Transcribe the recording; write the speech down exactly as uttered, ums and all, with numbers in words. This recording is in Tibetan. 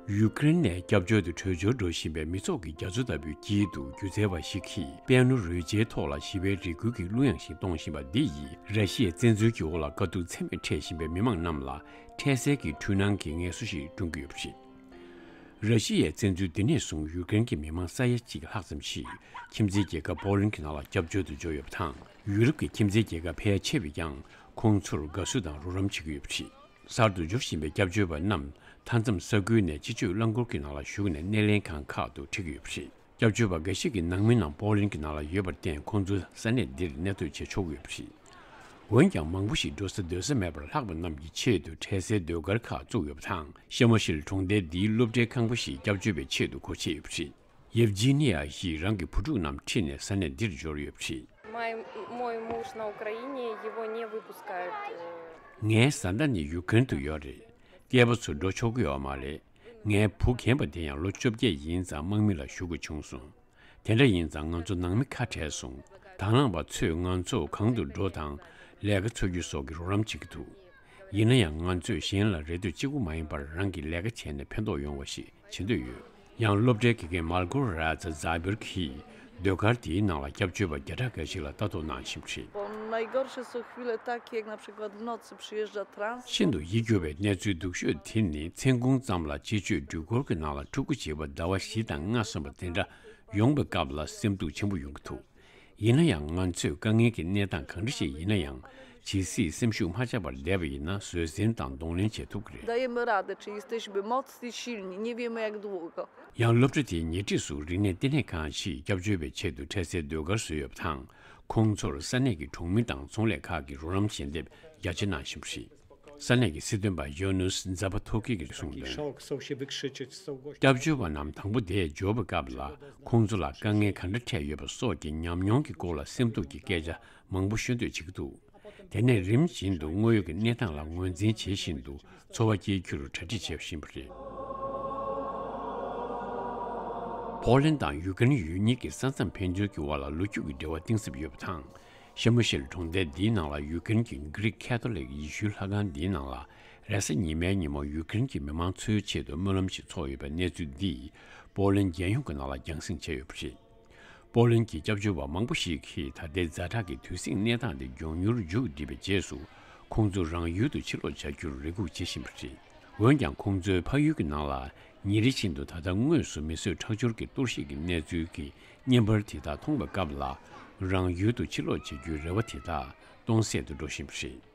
ཡུ་ཀེ་རེན་ནས་སྐྱབས་བཅོལ་དུ་བྲོས་བྱོལ་འགྲོ་བཞིན་པའི་མི་ཚོགས་ཀྱི་རྒྱ་མཚོ་ལྟ་བུའི་དཀྱིལ་དུ་སྒྱུ་རྩལ་བ་ཞིག་གིས་པད་ནོར་རོལ་ཆའི་ཐོག་ལ་ཞི་བའི་རེ་སྐུལ་གྱི་གླུ་དབྱངས་ཤིག་གཏོང་བཞིན་པ་འདི་ཡིས་ར་ཤི་ཡའི་བཙན་འཛུལ་གྱི་འོག་ལ་དཀའ་སྡུག་ཚད་མེད་འཕྲད་བཞིན་པའི་མི་མང་རྣམས་ལ་འཕྲལ་སེལ་གྱི་འཁྲུལ་སྣང་གི་ངལ་གསོ་ཞིག་བསྐྲུན་གྱི་ཡོད་པ་རེད། ར་ཤི་ཡའི་བཙན་འཛུལ་འདི་ནས་བཟུང་ཡུ་ཀེ་རེན་གྱི་མི་མང་ས་ཡ་གཅིག་ལྷག་ཙམ་ཞིག་ཁྱིམ་མཚེས་རྒྱལ་ཁབ་པོ་ལན་གྱི་ནང་ལ་སྐྱབས་བཅོལ་དུ་འབྱོར་ཡོད་པ་དང་། ཡུ་རོབ་ཀྱི་ཁྱིམ་མཚེས་རྒྱལ་ཁབ་ཕལ་ཆེ་བས་ཀྱང་ཁོང་ཚོར་དགའ་བསུ་དང་རོགས་རམ་བྱེད་ཀྱི་ཡོད་པ་རེད། གསར་དུ་འབྱོར་བཞིན་པའི་སྐྱབས་བཅོལ་བ་རྣམས་མཐའ་མཚམས་ས་ཁུལ་ནས་སྤྱི་སྤྱོད་རླངས་འཁོར་གྱི་ནང་ལ་ཞུགས་ནས་སྣེ་ལེན་ཁང་ཁག་ཏུ་ཁྲིད་ཀྱི་ཡོད་པ་རེད། སྐྱབས་བཅོལ་བ་འགའ་ཞིག་གི་ནང་མི་རྣམས་པོ་ལན་གྱི་ནང་ལ་ཡོད་པར་བརྟེན། ཁོང་ཚོ་ས་གནས་འདིར་གནས་སྡོད་བྱེད་ཆོག་གི་ཡོད་པ་རེད། འོན་ཀྱང་མང་པོ་ཞིག་འགྲོ་ས་སྡོད་ས་མེད་པར་ལྷག་པ་རྣམས་ཀྱི་ཆེད་དུ་འཕྲལ་སེལ་ཟློས་གར་ཁག་བཙུགས་ཡོད་པ་དང་། ཤ་མ་ཤིལ་གྲོང་རྡལ་འདིའི་སློབ་གྲྭའི་ཁང་པ་ཞིག་སྐྱབས་བཅོལ་བའི་ཆེད་དུ་སྒོ་ཕྱེ་ཡོད་པ་རེད། ཡེབ་ཇི་ནི་ཡ་ཡིས་རང་གི་བུ་ཕྲུག་རྣམས་ཁྲིད་ནས་ས་གནས་འདིར་འབྱོར་ཡོད་པ་རེད། Мой, мой муж на Украине, его не выпускают. Э, ངའི་བཟའ་ཟླ་ནི་ཡུ་ཀེ་རེན་དུ་ཡོད་རེད། སྐྱེས་པ་ཚོ་འགྲོ་ཆོག་གི་ཡོད་མ་རེད། ངའི་བུ་རྒན་པ་དེ་ཡང་ལོ་བཅོ་བརྒྱད་ཡིན་ཙང་དམག་མི་ལ་ཞུགས་དགོས་བྱུང་སོང་། དེ་འདྲ་ཡིན་ཙང་ང་ཚོ་ནང་མི་ཁ་བྲལ་སོང་། དང་བླངས་པ་ཚོས་ང་ཚོ་གང་དུ་འགྲོ་དང་ལས་ཀ་འཚོལ་རྒྱུ་སོགས་ཀྱི་རོགས་རམ་བྱེད་ཀྱི་འདུག་ཡིན་ན་ཡང་ང་ཚོས་གཞན་ལ་རེ་ལྟོས་གཅིག་པུ་མ་ཡིན་པར་རང་གིས་ལས་ཀ་བྱས་ནས་ཕན་ཐོགས་ཡོང་བ་ཞིག་བྱེད་འདོད་ཡོད། ཡང་སློབ་གྲྭའི་དགེ་རྒན་མར་གོ་ར་ཛ་ཛ་བིར་གྱིས་ཟློས་གར་དེའི་ནང་ལ་སྐྱབས་བཅོལ་བ་བརྒྱ་ཕྲག་འགའ་ཞིག་ལ་ལྟ་རྟོག་གནང་བཞིན་པ་རེད། Najgorsze są chwile takie, jak na przykład w nocy przyjeżdża transport. ཤིན་ཏུ་ཡིད་སྐྱོ་བའི་གནས་ཚུལ་སྡུག་ཤོས་དེ་ནི་མཚན་གུང་ཙམ་ལ་སྤྱི་སྤྱོད་འགྲུལ་འཁོར་གྱི་ནང་ལ་ཕྲུ་གུ་བྱིས་པ་ཟླ་བ་བཞི་དང་ལྔ་སོན་པ་དེ་འདྲ་ཡོང་བའི་སྐབས་ལ་སེམས་སྡུག་ཆེན་པོ་ཡོང་གི་འདུག་ཡིན་ན་ཡང་ང་ཚོས་དཀའ་ངལ་གྱི་གནས་སྟངས་གང་འདྲ་ཞིག་ཡིན་ན་ཡང་ཇི་སྲིད་སེམས་ཤུགས་མ་ཆག་པར་བསྡད་པ་ཡིན་ན་བཟོད་བསྲན་དང་གདོང་ལེན་བྱེད་ཐུབ་ཀྱི་རེད། Dajemy radę, czy jesteśmy mocni, silni, nie wiemy jak długo. ཡང་སློབ་གྲྭ་དེའི་ཉེ་འཁྲིས་སུ་རིག་གནས་བསྟི་གནས་ཁང་ཞིག་སྐྱབས་བཅོལ་བའི་ཆེད་དུ་འཕྲལ་སེལ་ཟློས་གར་བཟོས་ཡོད་པ་དང་། ཁོང་ཚོར་ས་གནས་ཀྱི་གྲོང་མི་དང་ཚོང་ལས་ཁག་གིས་རོགས་རམ་ཞལ་འདེབས་རྒྱ་ཆེ་གནང་བཞིན་པ་རེད། ས་གནས་ཀྱི་སྲིད་དོན་པ་ཡོ་ནུས་ཛ་པ་ཐོ་ཀི་གིས་གསུངས་དོན། Szok, chcą się wykrzyczeć z całego. སྐྱབས་བཅོལ་བ་རྣམས་དང་པོ་དེར་འབྱོར་བའི་སྐབས་ལ་ཁོང་ཚོ་ལ་དཀའ་ངལ་ག་འདྲ་འཕྲད་ཡོད་པ་སོགས་ཀྱི་ཉམས་མྱོང་གི་སྐོར་ལ་སེམས་སྡུག་གི་སྐད་ཆ་མང་པོ་ཤོད་འདོད་བྱེད་ཀྱི་འདུག་དེ་ནས་རིམ་བཞིན་དུ་དངོས་ཡོད་ཀྱི་གནས་སྟངས་ལ་ངོས་འཛིན་བྱེད་བཞིན་དུ་འཚོ་བ་སྐྱེལ་རྒྱུར་གྲ་སྒྲིག་བྱེད་བཞིན་པ་རེད། པོ་ལན་དང་ཡུ་ཀེ་རེན་ཡུལ་གཉིས་ཀྱི་ས་མཚམས་འཕེན་འགྱུར་གྱི་འོག་ལ་ལོ་རྒྱུས་ཀྱི་འབྲེལ་བ་གཏིང་ཟབ་ཡོད་པ་དང་། ཤ་མུ་ཤེལ་གྲོང་རྡལ་འདིའི་ནང་ལ་ཡུ་ཀེ་རེན་གྱི་གྷི་རིག་ཁ་ཐོ་ལིག་ཡེ་ཤུའི་ལྷ་ཁང་འདིའི་ནང་ལ་རེས་གཟའ་ཉི་མའི་ཉིན་མོ་ཡུ་ཀེ་རེན་གྱི་མི་མང་ཚོའི་ཆེད་དུ་སྨོན་ལམ་ཞིག་ཚོགས་ཡོད་པའི་གནས་ཚུལ་འདིས་པོ་ལན་རྒྱལ་ཡོངས་ཀྱི་ནང་ལ་རྒྱང་སྲིང་བྱས་ཡོད་པ་རེད། པོ་ལན་གྱི་སྐྱབས་བཅོལ་བ་མང་པོ་ཞིག་གིས་ད་ལྟའི་ཛ་དྲག་གི་དུས་ཟིང་གནས་སྟངས་དེ་མགྱོགས་མྱུར་མཇུག་བསྒྲིལ་བའི་རྗེས་སུ་ཁོང་ཚོ་རང་ཡུལ་དུ་ཕྱིར་ལོག་བྱ་རྒྱུར་རེ་སྒུག་བྱེད་བཞིན་པ་རེད། འོན་ཀྱང་ཁོང་ཚོའི་ཕ་ཡུལ་གྱི་ནང་ལ་ཉིན་རེ་བཞིན་དུ་ད་ལྟ་དངོས་སུ་མི་གསོད་ཁྲག་སྦྱོར་གྱི་གཏོར་བཤིག་གི་གནས་ཚུལ་གྱི་བརྙན་པར་དེ་དག་མཐོང་བའི་སྐབས་ལ་རང་ཡུལ་དུ་ཕྱིར་ལོག་བྱ་རྒྱུའི་རེ་བ་དེ་དག་སྟོང་ཟད་དུ་འགྲོ་བཞིན་པ་རེད།